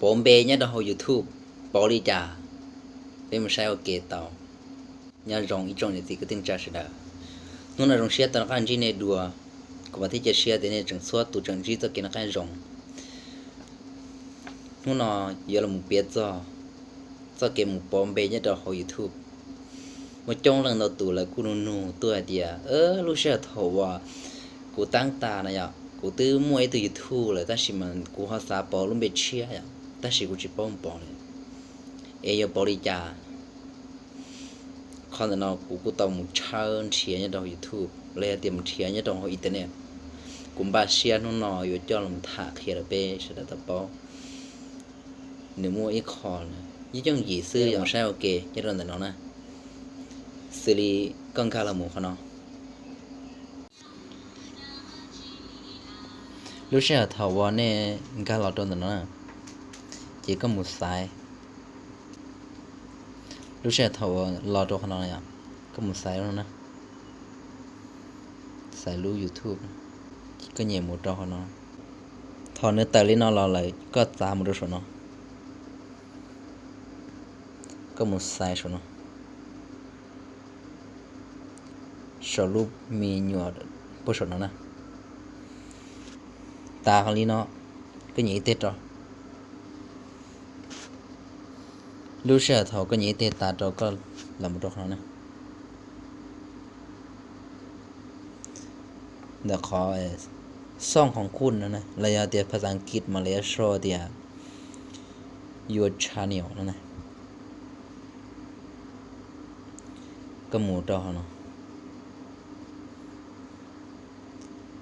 Pauv npe nyob rau hauv YouTube, pauv li cas? Peb mus saib ua ke tau. Nyob zoo ib tsoom niam txiv kwv tij neej tsa sawv daws. Hnub no zoo siab tau rov qab ntsib nej dua. Kuv vam thiab cia siab tias nej tseem txhua tus tseem ntsib txoj kev noj qab nyob zoo. Hnub no yuav los piav txog txoj kev mus pauv npe nyob rau hauv YouTube. Muaj coob leej ntau tus lawv kuj nug nug tuaj hais tias, lub sij hawm thaum uas kuv tab tas no yog kuv twb muaj ib tug YouTube lawm tab sis mas kuv ho xav pauv lub npe tshiab yom, tab sis kuv tsis paub mus pauv li, es yuav pauv li cas? Qhov ntawm no kuv kuj tau mus tshawb nrhiav nyob rau hauv YouTube los yog tias mus nrhiav nyob rau hauv internet. Kuv npaj siab hnub no yuav coj los tham qhia rau peb sawv daws tau paub. Nws muaj ib qho, ib yooj yim xwb, yog saib ua ke nyob rau ntawm no na, xws li koj nkag los mus qhov no. Lub sij hawm thaum uas nej nkag los rau ntawm no na, ces koj mus xaiv. Lub sij hawm thaum uas los rau qhov no, koj mus xaiv no na, xaiv lub YouTube, koj nyem mus rau qhov no. Thaum nws tawm li no los lawm koj txav mus rau saum no, koj mus xaiv saum no, saum lub me nyuam puag saum no na. Tas li no, koj nyem ib teg rau. Lub sij hawm thaum koj nyem ib teg tas rau koj los mus rau qhov no na, ntawm qhov xooj qhov nkuj no na, los yog tias phas xas Askiv mas lawv yuav sau tias your channel no na. Koj mus rau qhov no,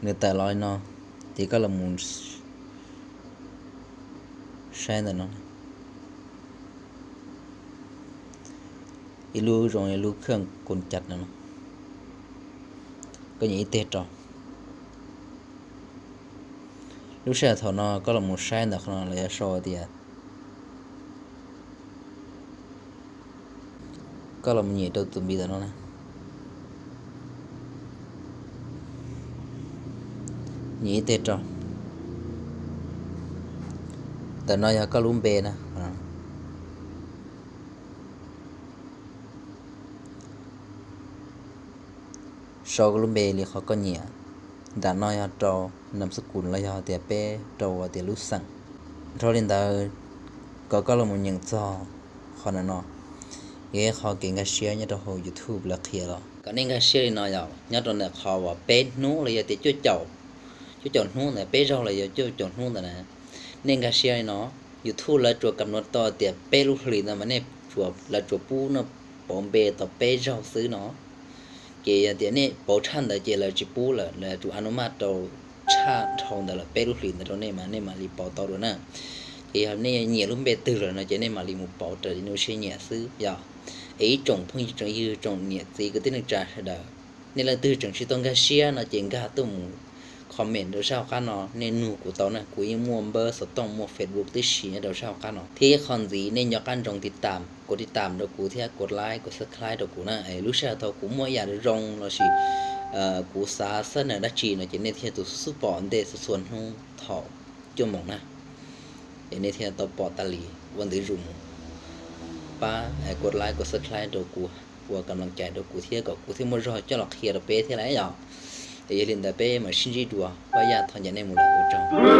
nws tawm los li no, ces koj los mus saib ntawm no, ib lub zoo ib lub khaj kun cas no, koj nyem ib teg rau. Lub sij hawm thaum no koj los mus saib ntawm qhov no lawv yuav sau tias, koj los mus nyem rau tus npiv ntawm no na, nyem ib teg rau. Ntawm no yog koj lub npe na. Sau koj lub npe li qhov koj nyiam. Nram no yog rau nam xab kus los yog tias peb rau tias lub xeem. Dhau li ntawd, kom koj los mus nyeem txog qhov ntawm no, yog ib qho kev nkag siab nyob rau hauv YouTube lawv qhia los. Kom nej nkag siab li no yog nyob rau ntawm qhov uas peb hnub los yog tias cuaj caum, cuaj caum hnub ntawd, peb zaug los yog cuaj caum hnub ntawd na. Nej nkag siab li no, YouTube lawv tsuas kam no tau tias peb lub hlis ntawd mas nej, lawv tsuas pub no pauv npe tau peb zaug xwb no. Ces yog tias nej pauv tshaj ntawd ces lawv tsis pub lawm, lawv tsuas a nu maj rau tshaj dhau ntawd lawm peb lub hlis ntawd rau nej mas nej mam li pauv tau dua na. Ces yog nej nyiam lub npe twg lawm no ces nej mam li mus pauv raws li nej lub siab nyiam xwb yog. Es ib tsoom phooj ywg tsoom ywg tsoom niam txiv kwv tij neej tsa sawv daws, nej leej twg tseem tsis tau nkag siab no ces nkag tuaj mus comment rau sab hauv qab no, nej nug kuv tau na, kuv yeej muaj npawb xov tooj muaj Facebook tib si nyob rau sab hauv qab no. Thiab ib qho ntxiv nej nco qab ntsoov tiv tam, kuv tiv tam rau kuv thiab kuv like kuv subscribe rau kuv na. Lub sij hawm thaum kuv muaj ib yam zoo los sis kuv xav xab nam dab tsi no ces nej thiaj tau xub pom ntej txhua txhua hnub thaum cuaj moos na. Es nej thiaj tau pom tas li, ua ntxiv zus mus pab kuv like kuv subscribe rau kuv, ua kam laj cai rau kuv thiab kom kuv thiaj muaj zog coj los qhia rau peb thiab lauj yom. Es yog li ntawd peb mam sib ntsib dua, Vaj Yaj thov ncaim nej mus lawm, ua tsaug.